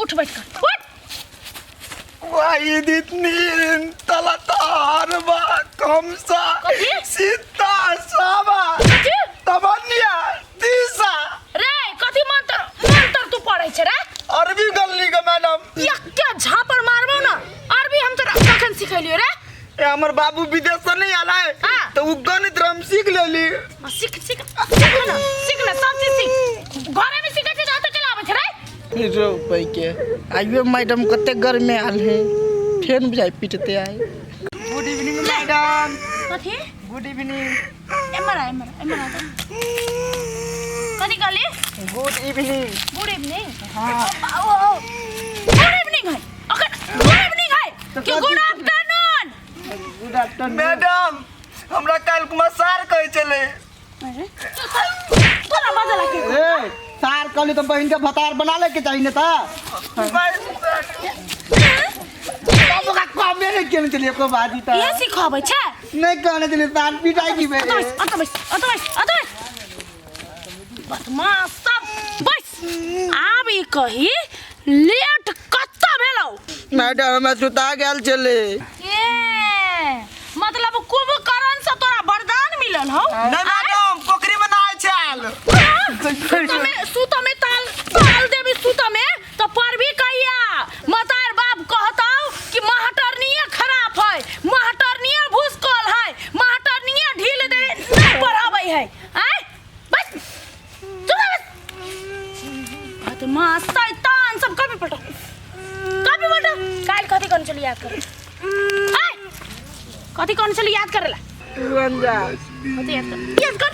उठ बैठ कर उठ। वाहिद इतनी तलतार बा कमसा कथी? सीता साबा कथी? तमन्या तीसा। रे, कथी मंत्र मंत्र तू पढ़ै छै रे? अरबी गलनी के मैडम। यक्के झापड़ मारबो ना। अरबी हम तोरा कखन सिखेलियो रे? ए, हमर बाबू विदेश से नहीं आला है। हाँ। तो उ गणित हम सीख लेली। हाँ, सीख सीख सीख ना, सीख ना, सब चीज सीख। घरे में सीखे छै तऽ केला आबै छै रे? रो के आइयो मैडम कते गर्मी आयल है, फेन बुझाइ पिटते आइ। Good evening madam. कथी? Good evening. एमर आ, एमर एमर आ। कथी कहली? Good evening. Good evening? हाँ, ओ गुड इवनिंग है अखन? गुड इवनिंग है कि good afternoon? Good afternoon. Madam, हमरा काल्हि कुमार सार कहै छलै। तोरा मजा लागे? ए सार कहली तऽ बहिन के भतार बना ले के चाही ने तऽ तब ओकरा कमे नहि केने छलियै एको बाजी तऽ। ये सिखाबै छै? नहि कहने छलियै सार पिटाइ की अत भेल। बैस, अत बैस, अत बैस, अत बैस। बदमाश सब, बैस। आब ई कही, लेट कत्ता भेलौ? मैडम, हमरा सुता गेल छलै। ए मतलब कुंभकर्ण से तोरा वरदान मिलल हौ? नहीं मैडम, पोखरी में नहाय छल। सुतमे सुतमे ताल ताल देबी सुतमे तो पढ़बी कहिया? मतार बाप कहतौ कि मास्टरनिये खराब है, मास्टरनिये भूसकल है, मास्टरनिये ढील दे नहीं पढ़ाबै है। आय बस, चुप रह बस। बदमाश शैतान सब। कॉपी पलटो, कॉपी पलटो। काल्हि कथी करने चली याद कर। आय, कथी करने चली याद करेला? जा। कथी याद कर, याद कर।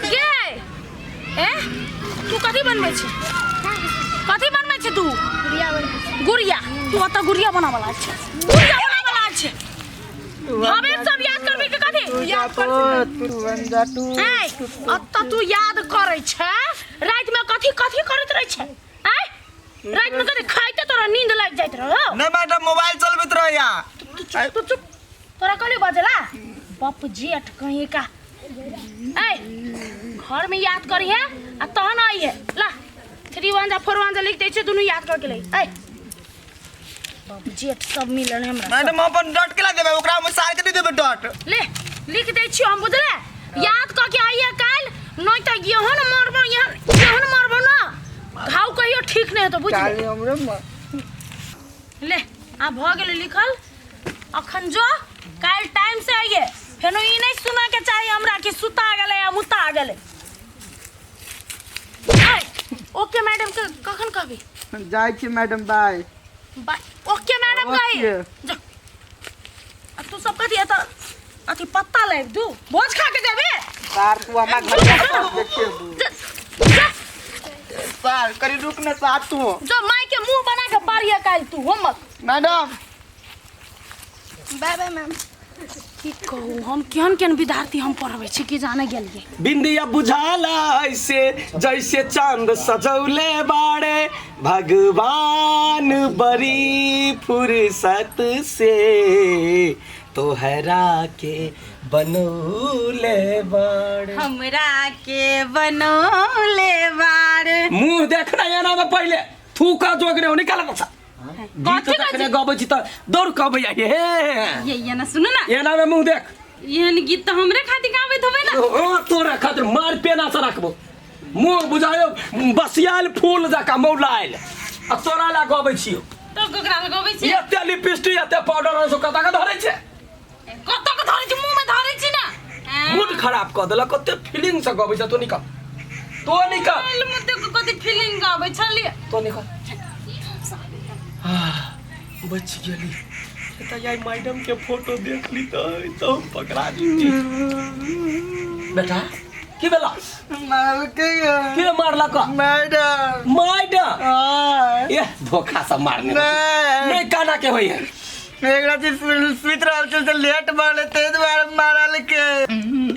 गे ए, तू कथी बनबै छी? कथी बनबै छी तू? गुड़िया। तू ओतऽ गुड़िया बनावला छै, गुड़िया बनावला छै। हमे सब याद करबी के कथी याद कर? ऐ, ओतऽ तू याद करै छै, राति में कथी कथी करैत रहै छै? ऐ, राति में कथी खाइते तोरा नींद लागि जाइत रहौ? नहीं मैडम, मोबाइल चलबैत रहैया। तू चुप, तू चुप। तोरा कहलियो बजला बप जेठ कहीं का। ऐ, घर में याद करी है आ तहन आई है। ला, 3 1 जा 4 1 जा लिख दै छै, दुनू याद करके ले। ऐ बप जेठ सब मिलल है हमरा। मैडम, हम अपन डॉट केला देबै ओकरा? हम सार के नहीं देबै डॉट। ले, लिख दै छियो हम, बुझले? याद कऽ के आइए काल्हि, नहीं तऽ एहन मारबो, एहन एहन मारबो ना, घाव कहियो ठीक नहीं हेतौ, बुझले? काल्हि हमरो ले, आब भऽ गेलै लिखल। अखन जो, काल्हि टाइम से आइए। फेनो ई नहीं सुना के चाही हमरा कि सुता गेलै आ मुता गेलै। आइ, ओके मैडम के कखन कहबी? जाइ छी madam, bye. Bye. Okay madam कही। ओके। जो। आ तू सब कथी एतऽ अथी पत्ता लाबि दू, भोज खा के जेबे? सार, तू हमरा घर में देखेबू। जा, जा। सार करी रुक ना साथ तू। जो, माय के मुंह बना के पढ़िए काल्हि तू homework. Madam, bye bye ma'am. की कहू, हम केहन केहन विद्यार्थी हम पढ़बै छी कि जाने गेलियै। बिंदिया बुझाला ऐसे जैसे चांद सजौले बाड़े भगवान बड़ी फुर्सत से तोहरा के बनौले बाड़े। हमरा के बनौले बार। मुंह देखना एना में पहिले थूका जोगने हो, निकाल बसा गीत। कथी? जखने गबै छी तऽ दौड़ कऽ अबैया हे। ये ना, सुनू ना। एना में मुंह देख। एहन गीत तऽ हमरे खातिर गाबैत होबै ना? ओ तोरा खातिर मार पेना से राखबो। मुंह बुझायो बसियाल फूल जकाँ मौलायल आ तोरा ला गबै छियो। तऽ ककरा लए गबै छी? एते लिपस्टिक, एते पाउडर सब कतऽ के धरै छै? कतऽ के धरै छी? मुँह में धरै छी ना। मूड खराब कऽ देलक। कते फीलिंग से गबै छै। तो निकल, तो निकल। मुद्दे को कथी फीलिंग गाबै छलियै? तो निकल। आह, बच गेली। तऽ आई मैडम के फोटो देख ली तऽ हम पकड़ा जैती। बेटा, की भेला? मारलकै। के मारलक? मैडम। मैडम? हाँ। ये धोखा से मारने। नहीं। नहीं, काना के होई है? एकरा चीज सुति रहल छल तऽ लेट भऽ ताहि दुआरे मारलकै।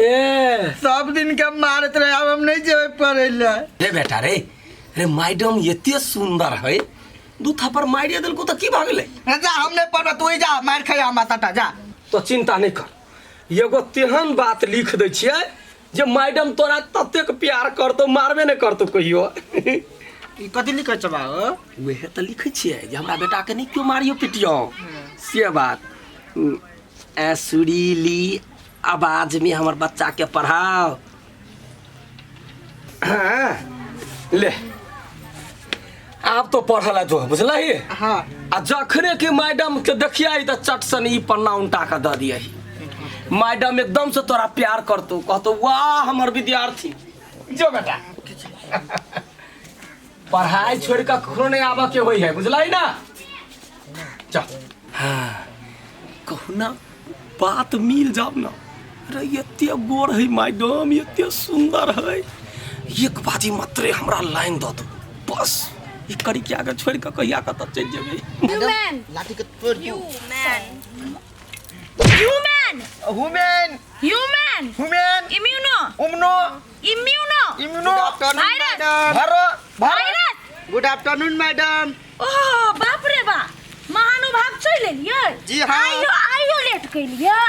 ए। सब दिन के मारैत रहे, आब हम नहि जेबै पढ़ै लए। रे बेटा रे, रे मैडम एते सुंदर है, दू थापर मारिए देलको तऽ की भऽ गेलै? जा, हम नहि पढ़बै, तू ही जा, मारि खाइ हमरा सभटा, जा। तो चिंता नहीं कर, एगो तेहन बात लिख दै छियै जे मैडम तोरा ततेक प्यार करतौ, मारबे नहि करतौ कहियो। ई कथी लिखै छ बाबू? उहे तऽ लिखै छियै जे हमरा बेटाके नहि केओ मारियो पिटियो से बात। ए सुरीली आवाजमे हमर बच्चाके पढ़ाओ। हाँ, ले आब तो पढ़ल जो बुझलही। हाँ। आ जखने के मैडम के देखिया तऽ चट सन ई पन्ना उल्टा के दऽ दियही। मैडम एकदम से तोरा प्यार करतौ, कहतौ वाह हमर विद्यार्थी। जो बेटा पढ़ाई छोड़ के कखनो नहीं आबऽ के होई है, बुझलही ना। चल हाँ कहू ना बात मिल जाब ना। अरे एते गोर है मैडम, एते सुंदर है, एक बाजी मात्रे हमरा लाइन दऽ दू बस। ई करी के आगे छोड़ के कहिया कतऽ चलि जेबै। ह्यूमन लाठी के तोड़ दियौ। Human human human human human immuno उम्नो immuno immuno virus भरो भाइरस। Good afternoon madam. ओह बाप रे बा, महानुभाव चलि एलियै। जी हाँ। आइयो आइयो लेट केलियै।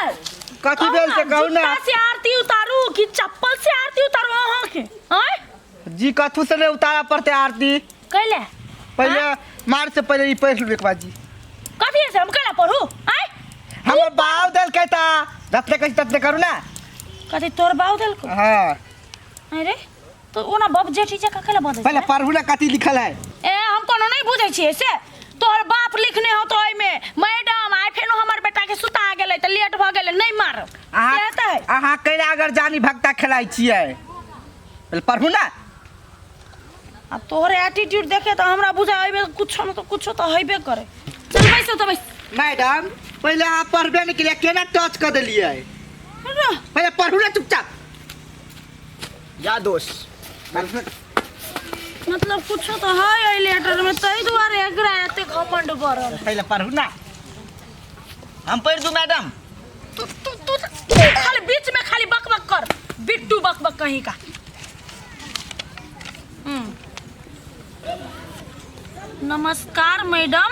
कथी भेल से कहू ना। जूता से आरती उतारू कि चप्पल से आरती उतारू अहाँके? आँय जी कथू से नहीं उतारा पड़ते आरती। कैले पहले मार से पहले ई पढ़ लू एक बार जी। कथी से हम कैला पढ़ू? आँय हमर बाप देलकै ता जतने कहै छी ततने करू ना। कथी तोर बाप देलको? हाँ। अरे तो ओना बाप जेठी जकाँ कैला बजै पहले छै? पढ़ू ना कथी लिखल है। ए हम कोनो नहीं बुझै छियै से। तोहर बाप लिखने हो तो ओहिमे मैडम आइ फेनो हमर बेटा के सुता गेलै तऽ लेट भऽ गेलै नहीं मारब। अहाँ से तऽ है। अहाँ कैला अगर जानी भक्ता खेलाइ छियै? पहले पढ़ू ना। आ तोहर एटीट्यूड देखे तऽ हमरा बुझा एहिमे कुछो न तऽ कुछो तऽ हेबे करे। चल बैस तऽ बैस। मैडम पहले अहाँ पढ़बे नहीं केलियै, केना टच कऽ देलियै? रह। पहले पढ़ू ना चुपचाप। या दोस्त मतलब कुछो तऽ है एहि लेटर में, ताहि दुआरे एकरा एते घमंड बढ़ल। पहले पढ़ू ना। हम पढ़ दू मैडम। तू तू तू तू खाली बीच में खाली बक बक कर, बिट्टू बक बक कहीं का। नमस्कार मैडम,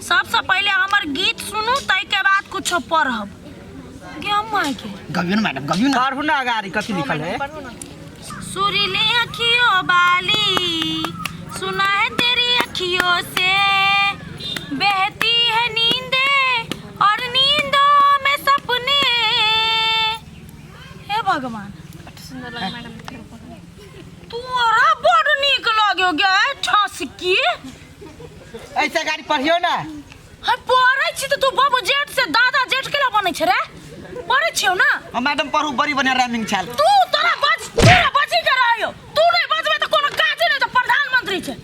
सबसे पहले हमर गीत सुनू ताहि के बाद कुछो पढ़ब। गे अम्मा के गबियो ना मैडम, गबियो ना। पढ़ू ना अगाड़ी कथी लिखल है। सुरीली अखियों बाली सुना है तेरी अखियों से, बहती है नींदे और नींदों में सपने। हे भगवान तोरा बड़ नीक लाग्यो गे ठसकी। ऐसे गाड़ी पढ़ियो ना। है पढ़ै छी तऽ तू बाबू जेठ से दादा जेठ केला बनै छै रे? पढ़ै छियौ ना? हम मैडम पढ़ू, बड़ी बढ़िया राइमिंग छल। तू तोरा बज तोरा बजी के रहियो, तू नहीं बजबे तऽ कोनो काजे नहीं, तऽ प्रधानमंत्री छै।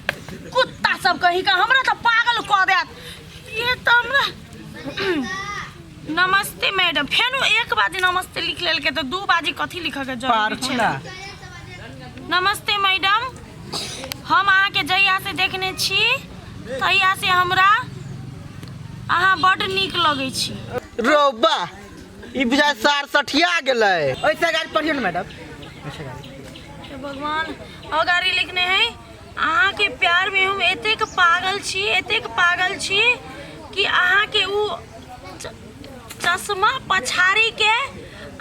कुत्ता सब कही का हमरा तऽ पागल कऽ देत। ये तऽ हमरा नमस्ते मैडम फेनो एक बाजी नमस्ते लिख लेलकै तऽ दू बाजी कथी लिखऽ के जरूरी पढ़ू छै? ना। नमस्ते मैडम, हम अहाँके जहिया से देखने छी तहिया से हमरा अहाँ बड्ड नीक लगै छी। रौबा ई बुझाय सार सठिया गेलै। ऐसे गाड़ी पढ़ियो ना मैडम। ऐसे गाड़ी। हे भगवान अगाड़ी लिखने है अहाँके प्यार में हम एतेक पागल छी, एतेक पागल छी कि अहाँके उ चश्मा पछाड़ी के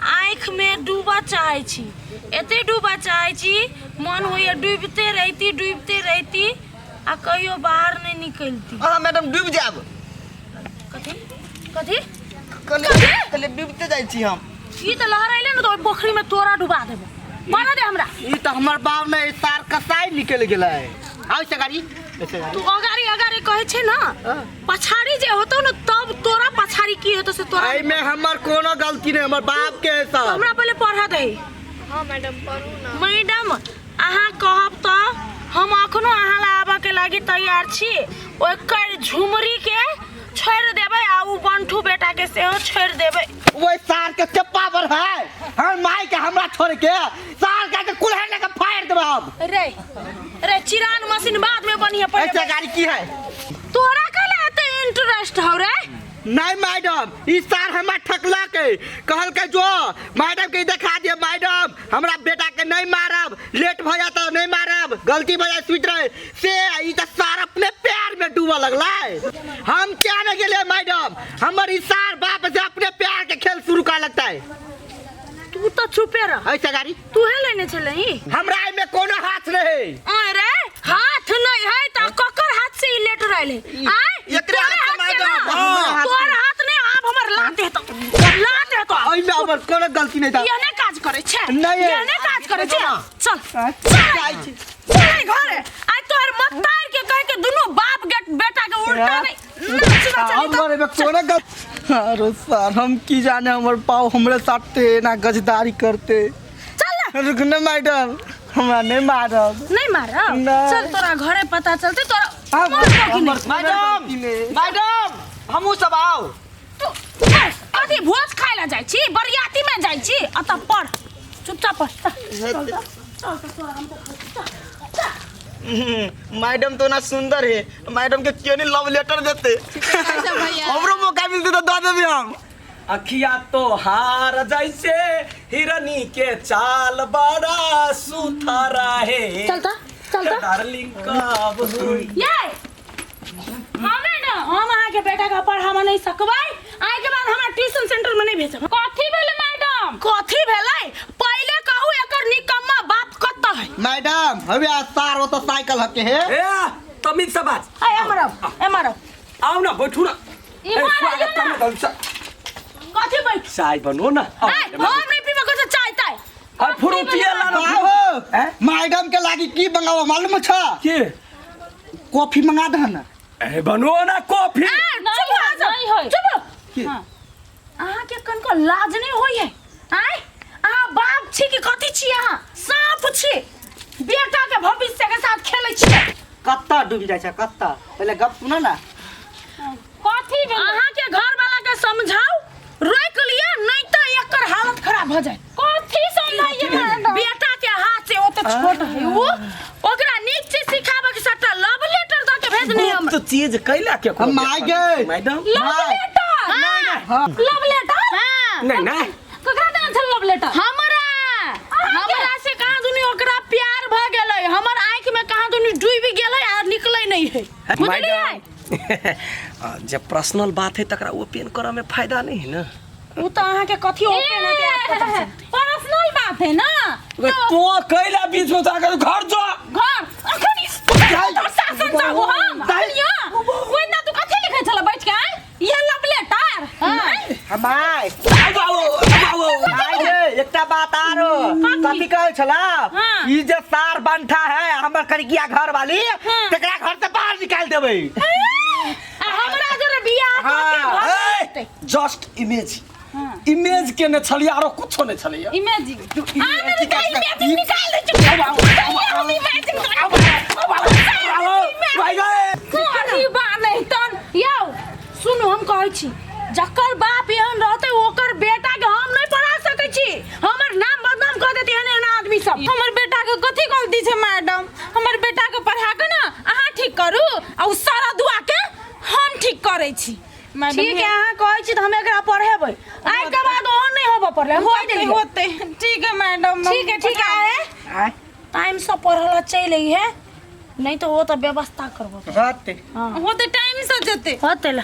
आँखि में डूबऽ चाहै छी, एते डूबऽ चाहै छी मन होइए डूबिते रहिती डूबिते रहिती आ कहियो बाहर नहीं निकलती। अहाँ मैडम डूबि जायब। कथी कथी? कहलियै डूबिते जाइ छी हम। ई तऽ लहरैले ने तऽ ओहि पोखरी में तोरा डुबा देबो। बना दे हमरा। ई तऽ हमर बाप ने सार कसाई निकलि गेलै। आउ से गाड़ी, ऐसे गाड़ी। तू अगाड़ी अगाड़ी कहै छै ना, पछाड़ी जे होतौ ने तब तोरा पछाड़ी की हेतौ से तोरा। एहिमे हमर कोनो गलती नहीं, हमर बाप के है सब। हमरा पहिले पढ़ऽ दही। हाँ मैडम पढ़ू ना। मैडम अहाँ कहब तऽ हम अखनो अहाँ ला आबऽ के लागी तैयार छी। ओकर झुमरी के छोड़ि देबै आ उ बंठू बेटा के सेहो छोड़ि देबै। ओहि सार के चप्पा पर है हम माई के हमरा छोड़ के सार के कुल्हड़ लेके फाड़ देबै हम। रे रे चिरान मशीन बाद में बढ़िया पड़े। ऐसे गाड़ी की है? तोरा कला एते इंटरेस्ट हौ रे? नहीं मैडम, ई सार हमरा ठकलक है। कहलकै जो मैडम के देखा दिए, मैडम हमरा बेटा के नहीं मारब, लेट भ जाता नहीं मारब, गलती भ जाए सुति रहे से ई त सार अपने प्यार में डूबऽ लगलै। हम क्या नहीं गेलियै मैडम, हमर ई सार बाप से अपने प्यार के खेल शुरू कर लगता है। तू तो चुपे रह। ऐसे गाड़ी तू है लेने छलही? हमरा एहिमे कोनो हाथ नहीं। अरे हाथ नहीं है आयल है आय एकरे हाथ से तोरे मैडम, ना। हाँ। तोहर हाथ नहीं आब हमर लात हेतौ लात हेतौ एहिमे हमर कोनो गलती नहीं था एहने काज करै छै नहीं। एहने काज करै छै चल जाइ छी। चल घरे आइ तोहर मतार के कह के दुनू बाप गेट बेटा के उल्टा नहीं नाच ना चली हमर एहिमे कोनो गलती। अरे सर हम की जाने हमर पाव हमरे साथे एना गजदारी करते। चल ना। रुक न मैडम, हमरा नहीं मारब। नहीं मारब? नहीं। चल तोरा घरे पता चलते तोरा हम- मारबो कि हमर नहीं? कोनो मैडम गलती नहीं। मैडम हमहूँ सब आओ। तू बस अथी भोज खाय ला जाइ छी, बरियाती में जाइ छी, अतः पढ़ चुपचाप पढ़। चल, चल, चल, चल, तोरा हम देखै छी। चल, चल। मैडम तो ना सुंदर है, मैडम के क्यों नहीं लव लेटर देते? हमरो मौका मिलते तो दे देबे हम। अखिया तो हार जैसे हिरनी के चाल बड़ा सुथरा है। चलता चलता डार्लिंग कब हुई? ये हमें ना हम अहाँ के बेटा के पढ़ावा नहीं सकबै। आइ के बाद हमरा ट्यूशन सेंटर में नहीं भेजब। कथी भेलै मैडम? कथी भेलै पहिले कहू, एकर निकम्मा बाप कतऽ है? मैडम हवे आ सार ओतऽ साइकिल हके है। ए तमीज से बात। ए एमर आउ, एमर आउ। आओ ना बैठू ना। ई ए, मार स्वागत दियौ ना। करने दल सा। कथी बैठ? चाय बनो ना। आओ, ए, हम नहीं पीबे को चाय ताय। आ फ्रूटिया ला ना। बाबू, हैं? मैडम के लागी की मंगाओ मालूम छ? के? कॉफी मंगा दह ना। ए बनो ना कॉफी। ए, चुप हो जाओ। नहीं होय। चुप हो। के? हाँ। अहाँ के कनको लाज नहीं होय है? आय अहाँ बाप छी कि कथी छी? अहाँ साँप छी, बेटा के भविष्य के साथ खेलै छी। कत्ता डूबि जाइ छै कत्ता, पहिले गप सुन ना। कथी भेलै? अहाँ के घर वाला के समझाओ, रोक लिअ, नहीं तो एकर हालत खराब हो जाए। कथी समझाइए मैडम? बेटा के हाथ से ओ तो छोट है, वो ओकरा नीक चीज सिखाबे के सबटा लव लेटर द के भेजने हम। गुप्त चीज कैला के हम आइ गे। मैडम? Love letter? हाँ। Love letter? हाँ। नहीं नहीं ककरा देना छल लव लेटर? हमरा हमरा से कहाँ दुनी ओकरा प्यार भ गेलै, हमर आँखि में कहाँ दुनी डूबि गेलै आ निकलै नहीं है, बुझलियै? मैडम जब पर्सनल बात है तकरा ओपन करऽ में फायदा नहीं है ना। उ तो अहाँ के कथी ओपन हेतै आब पता चलतै। पर्सनल बात है ना। तो कैला बीच में जाकर घर जो घर अखन तोर शासन चाहू हम अखनिया ओइ ना तू कथी लिखै छल बैठ के? आय ये लव लेटर। हमाय आओ आओ आइ गे, एकटा बात आरो कथी कहै छला? हाँ। ई जे सार बंठा है हमर करिकिया घर वाली, हाँ। तकरा घर से बाहर निकाल देबै। आ हमरा जरे बियाह कऽ के हाँ। घर में जेतै। जस्ट इमेज इमेज के ने छलिया आरो कुछो नहीं छलिया। इमेजिंग आ मेरे का इमेजिंग निकाल दे। हम इमेजिंग भाई गए। कथी बा नहीं तन। यौ सुनू, हम कहै छी जकर बाप एहन रहतै ओकर बेटा के हम नहीं पढ़ा सकै छी, हमर नाम बदनाम कऽ देतै एहन एहन आदमी सब। हमर बेटा के कथी गलती छै मैडम? हमर बेटा के पढ़ा के ना अहाँ ठीक करू आ उ सारा दुआ के हम ठीक करै छी मैडम। ठीक है, अहाँ कहै छी तऽ हम एकरा पढ़ेबै, आइ के बाद ओहन नहीं होबऽ पड़लै, हम कहि होते देलियै। होते ठीक है मैडम। ठीक है ठीक है, आय टाइम से पढ़ल चलि अइहे, नहीं तो वो तो व्यवस्था करबो। रहते हाँ होते टाइम से जेते। होते ला।